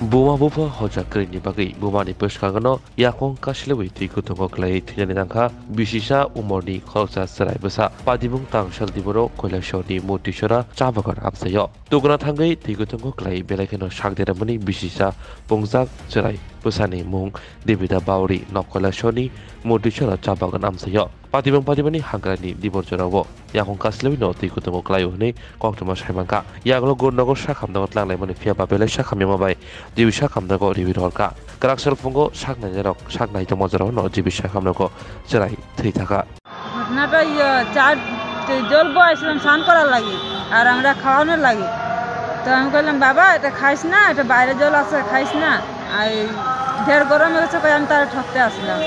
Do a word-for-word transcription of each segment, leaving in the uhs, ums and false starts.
Buma bupha hojak kwrwini bagwi bumani bwskango yakung kasilwi twi kuthungo kwlaiwi thwinani nangkha bisisa umorni khoroksa chwrai bwsa. Patibung tang sal diboro Koilasahorni Mutisora cha bagan amchaio. Tuguna thangwi twi kuthungo kwlaiwi belai kheno sak dermani bisisa pungjak chwrai bwsani mung Debida Bauri nok Koilasahorni Mutisora cha bagan amchaio. Patibung patibani hagrani dibor jorao yakung kasilwino twi kuthungo kwlaio hwnwi koktwma saimankha. Yagulo Gurnogo sakhamdago twlanglaimani phiya ba belai sakhamyama bai G B sakhamdago riwi rohorkha. Kwrak sal phungo sak nainarok sak nai tongma jorao no G B sakhamdago chwrai thwi thakha. ঘটনাটা ইয়ে, চা, তে জল বয়েছিলাম স্নান করার লাগি, আর আমরা খাওয়ানোর লাগি। তো আমি কইলাম, "বাবা, এটা খাইস না, এটা বাইরে জল আছে, খাইস না।" আর এই ঢের গরম হয়ে গেছে, কই আমি তারা ঠকতে আসলাম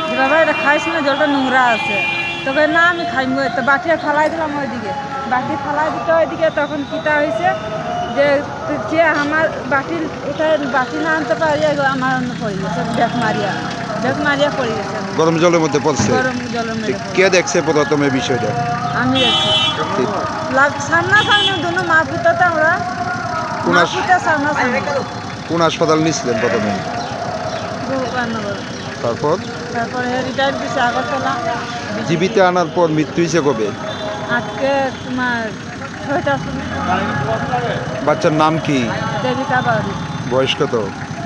যে, "বাবা, এটা খাইস না, জলটা নোংরা আছে।" তো কই, "না, আমি খাইমু।" তো বাটি ফালাই দিলাম ওইদিকে, বাটি ফালাই দিতে ওইদিকে তখন কিতা হয়েছে যে, যে আমার বাটি উঠায়, বাটি না আনতে পারি, এগো আমার অন্য পড়ে গেছে, ব্যাগ মারিয়া, ব্যাগ মারিয়া পড়ে গেছে। গরম জলের মধ্যে পড়ছে? গরম জলের মধ্যে তো পড়ে। কে দেখছে প্রথমে বিষয়টা? আমি দেখছি। ঠিক। লাগ-, সামনাসামনি দুনো মা পুতে তো আমরা, কোন মা হাস-, পুতে সামনাসামনি। কোন হাসপাতাল নিছিলেন প্রথমে? গোপালনগর। তারপর? তারপরে রিটায়ার দিছে আগরতলা। জীবিত আনার পর মৃত্যু হয়েছে কবে? আজকে তোমার ছয়টার সময়। বাচ্চার নাম কি? দেবিকা বাউরি। বয়স কত?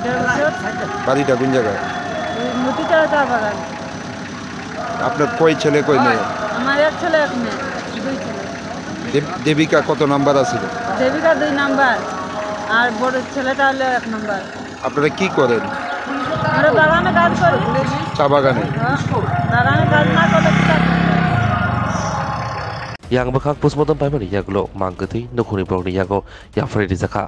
দেড় বছর। বাড়িটা কোন জায়গায়? ওই মতিচড়া চা বাগান। আপনার কয় ছেলে কয় মেয়ে? আমার এক ছেলে এক মেয়ে, দুই ছেলে। দেব-, দেবিকা কত নাম্বার আছিল? দেবিকা দুই নাম্বার, আর বড় ছেলেটা হলো এক নাম্বার। আপনারা কি করেন? আমরা বাগানে কাজ করি। চা বাগানে? হ্যাঁ, বাগানে কাজ না করলে কি কাজ? Yang bwkhak postmortem paimani yagulo mang kwthwi nukhungni borokni yago yapharwi rijakha.